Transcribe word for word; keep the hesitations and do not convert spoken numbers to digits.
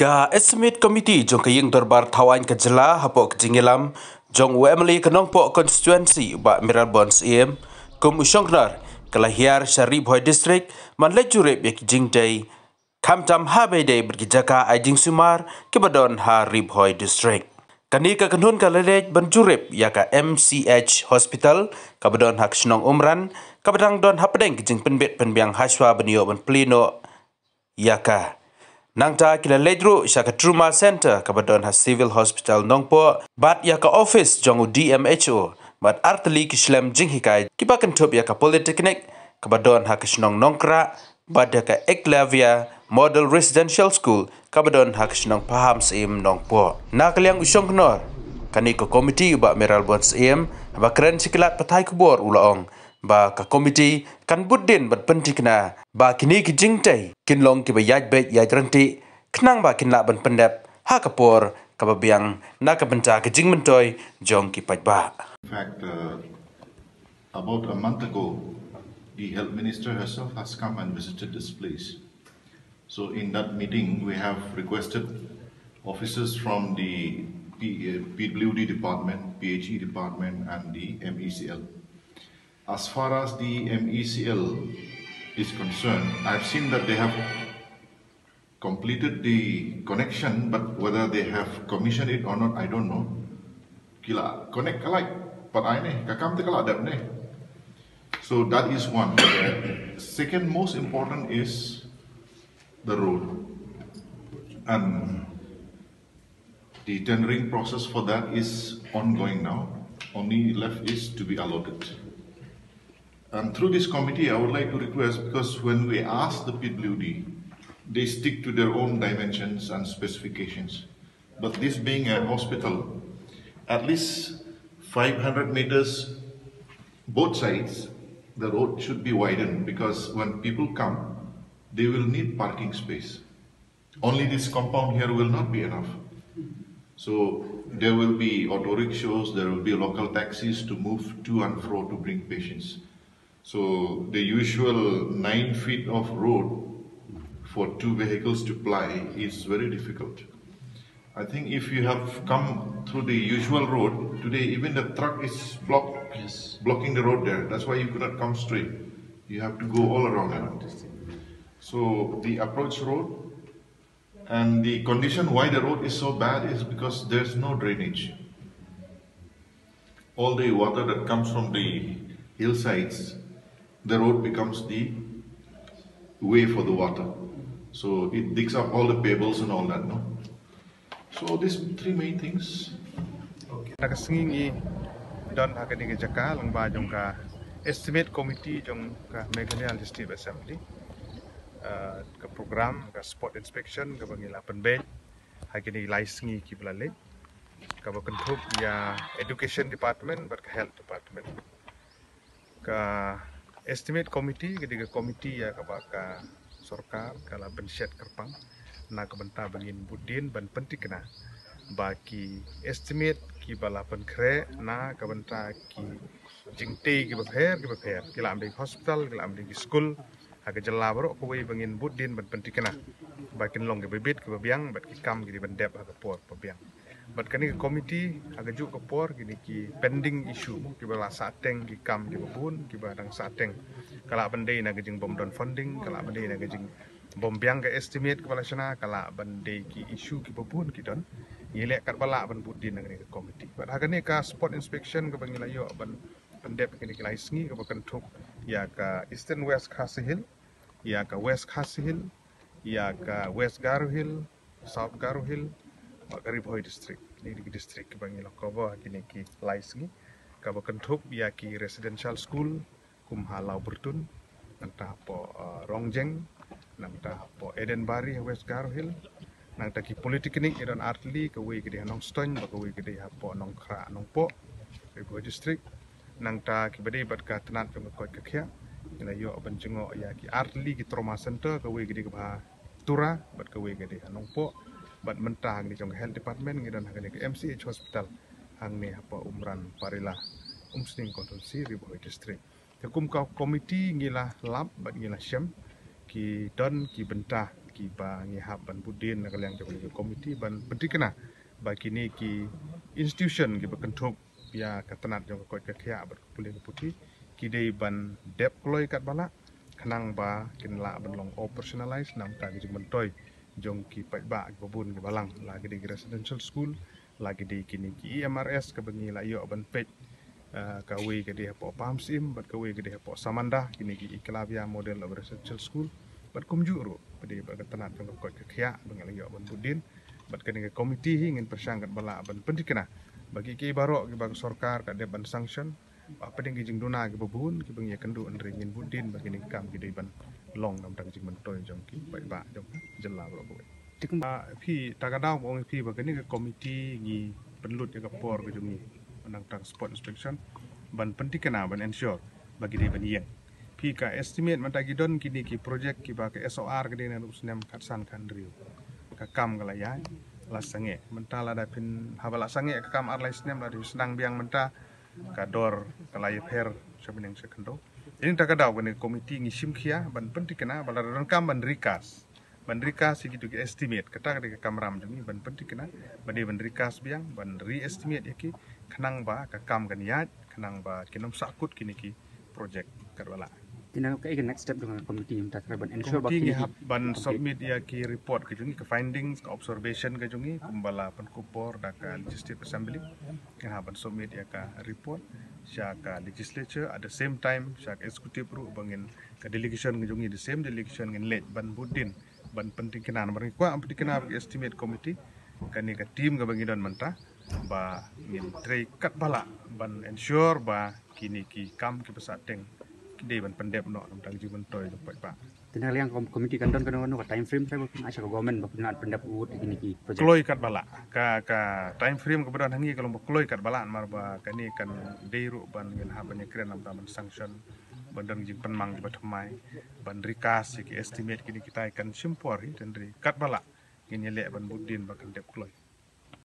Ka Estimate Committee jong ka Ïing Dorbar Thawaiñ ka Jylla hapoh ka jingïalam jong u M L A ka Nongpoh Constituency, Bah Mayralborn Syiem, kum u shongknor, ka la hiar sha Ri Bhoi District ban leit jurip ïa ki jingtei, khamtam ha ba ïadei bad ki jaka ai jingsumar kiba don ha Ri Bhoi District. Kane ka kynhun ka la leit ban jurip ïa ka M C H Hospital kaba don ha ka shnong Umran, kaba dang don hapdeng ki jingpynbit pynbiang hashwa ban ïoh ban plie noh ïa ka. Nangta ki la leit ruh sha ka Trauma Center kaba don ha Civil Hospital Nongpoh, bad ïa ka office jong u D M H O, bad artylli ki shlem jinghikai kiba kynthup ïa ka Polytechnic kaba don ha ka shnong Nongkrah, bad ïa ka Eklavya Model Residential School kaba don ha ka shnong Pahamsyiem Nongpoh. Na ka liang u shongknor kane ka committee, u Bah Mayralborn Syiem, haba kren sha ki lad pathai khubor u la ong ba ka committee kan bud dien ban pyntikna ba kine ki jingtei kin long kiba ïaid beit ïaid ryntih, khnang ba kin lah ban pyndep ha ka por kaba biang na ka bynta ka jingmyntoi jong ki paidbah. In fact, uh, about a month ago, the health minister herself has come and visited this place. So in that meeting, we have requested officers from the P-, uh, P W D department, P H E department, and the M E C L. As far as the M E C L is concerned, I've seen that they have completed the connection, but whether they have commissioned it or not, I don't know. Ki la connect ka light, pat ai ne, ka kam te ka la dep ne. So that is one. The second most important is the road. And the tendering process for that is ongoing now. Only left is to be allotted. And through this committee, I would like to request, because when we ask the P W D, they stick to their own dimensions and specifications. But this being a hospital, at least five hundred meters, both sides, the road should be widened, because when people come, they will need parking space. Only this compound here will not be enough. So there will be auto rickshaws, there will be local taxis to move to and fro to bring patients. So the usual nine feet of road for two vehicles to ply is very difficult. I think if you have come through the usual road, today even the truck is blocked, Yes. blocking the road there. That's why you could not come straight. You have to go all around. So the approach road, and the condition why the road is so bad is because there's no drainage. All the water that comes from the hillsides, the road becomes the way for the water. So it digs up all the pebbles and all that, no? So these three main things. Na ka sngi ngi don ha kane ka jaka lyngba jong ka Estimate Committee jong ka Meghalaya Legislative Assembly. Uh, ka program ka spot inspection kaba ngi la pynbeit ha kine ki lai sngi kiba la leit, kaba kynthup ïa Education Department bad ka Health Department. Ka Estimate Committee ka dei ka committee ïa kaba ka sorkar ka la pynshet kyrpang na ka bynta ba ngin bud dien ban pyntikna ba ki estimate kiba la pynkhreh na ka bynta ki jingtei kiba pher kiba pher, ki la ym dei hospital, ki la ym dei ki skul, ha ka jylla baroh kawei ba ngin bud dien ban pyntikna ba kin long kiba bit kiba biang bad ki kam ki dei ban dep ha ka por ba biang. Bad kane ka committee ha kajuh ka por kine ki pending issue kiba la sahteng, ki kam kiba bun kiba dang sahteng, ka lah ban dei na ka jingbym don funding, ka lah ban dei na ka jingbym biang ka estimate kaba la shna, ka lah ban dei ki issue kiba bun ki don. Ngi leh katba lah ban bud dien na kane ka committee. Bad ha kane ka spot inspection kaba ngi la ïoh ban pyndep kine ki lai sngi kaba kynthup ïa ka Eastern West Khasi Hills, ïa ka West Khasi Hills, ïa ka West Garo Hills, South Garo Hills, bad ka Ri Bhoi District. Kine ki district kiba ngi la cover ha kine ki lai sngi, kaba kynthup ïa ki residential school kum ha Lawbyrtun, nangta hapoh, uh, Rongjeng, nangta hapoh Edenbari ha West Garo Hills, nangta ki polytechnic ngi don artylli, kawei ka dei ha Nongstoiñ bad kawei ka dei hapoh Nongkhrah Nongpoh, Ri Bhoi District. Nangta kiba dei bad ka tnat jong ka koit ka khiah, ngi la ïoh ban jngoh ïa ki artylli ki trauma center, kawei ka dei kaba ha Tura bad kawei ka dei ha Nongpoh. Bad mynta hangne jong ka Health Department ngi don hangne ka M C H Hospital hangne hapoh Umran Parila, Umsning Constituency, Ri Bhoi District. Te kum ka committee ngi la lap bad ngi la shem ki don ki bynta kiba ngi hap ban bud dien na ka liang jong ka komiti ban pyntikna ba kine ki institution kiba kynthup ïa ka tnat jong ka koit ka khiah bad ka pule ka puthi ki dei ban dep kloi katba lah khnang ba kin lah ban long operationalize namar ka jingmyntoi jong ki paidbah kiba bun kiba lang, la ki dei ki residential school, la ki dei kine ki E M R S kaba ngi la ïoh ban peit, eh, kawei ka dei hapoh Pahamsyiem bad kawei ka dei hapoh Samanda, kine ki Eklavya Model of Residential School, bad kumjuh ruh ka dei bad ka tnat jong ka koit ka khiah ba ngi la ïoh ban bud dien. Bad kane ka komiti hi ngin pyrshang katba lah ban pyntikna ba ki ki baroh kiba ka sorkar ka dep ban sanction, ba hapdeng ki jingduna kiba bun kiba ngi ïakynduh, hynrei ngin bud dien ba kine ki kam ki dei ban long namar ka jingmyntoi jong ki paidbah jong ka jylla baroh kawei. Tik. Ah, phi, ta ka daw ba ong phi ba kane ka komiti ngi pynlut ïa ka por ka jong ngi namar ka spot inspection ban pyntikna, ban ensure ba ki dei ban ïeng. Phi, ka estimate mynta ki don kine ki project kiba ka S O R ka dei naduh u snem khatsan khathynriew. Ka kam ka la ïaid, la sangeh. Mynta lada phin, haba la sangeh ka kam ar lai snem, lada phin sdang biang mynta, ka dor ka la ïapher sha bneng sha khyndew. Te mynta ka daw kane ka komiti ngi shim khia ban pyntikna ba lada donkam ban recast, ban recast ïa kito ki estimate, kata ka dei ka kamram jong ngi ban pyntikna ba dei ban recast biang, ban re-estimate ïa ki khnang ba ka kam kan ïaid, khnang ba kin ym sahkut kine ki project katba lah. Te na kaei ka next step jong ka komiti mynta, ka ban ensure ba komiti kine ngi ki hap ban submit ïa ki report ka jong ngi, ka findings, ka observation ka jong ngi kumba la pynkup bor da ka Legislative Assembly. Ngi hap ban submit ïa ka report sha ka legislature, at the same time sha ka executive ruh ba ngin, ka delegation ka jong ngi, the same delegation ngin leit ban bud dien ban pyntikna. Namar ngi kwah pyntikna ba ka estimate committee, kane ka team kaba ngi don mynta, ba ngin trei katba lah ban ensure ba kine ki kam kiba sah teng ki dei ban pyndep noh namar ka jingmyntoi jong paidbah. Te na ka liang ka komiti kan don kano kano ka time frame ba phin ai sha ka government ba phin lah pyndep wut ïa kine ki project? Kloi katba lah. Ka, ka time frame kaba don ha ngi ka long ba kloi katba lah, namar ba kane kan dei ruh ban ngin hap ban ïakren namar ban sanction, ban don jingpynmang kiba thymmai, ban recast ïa ki estimate, kine kita kan shim por hi, hynrei katba lah ngin ïaleh ban bud dien ba kan dep kloi.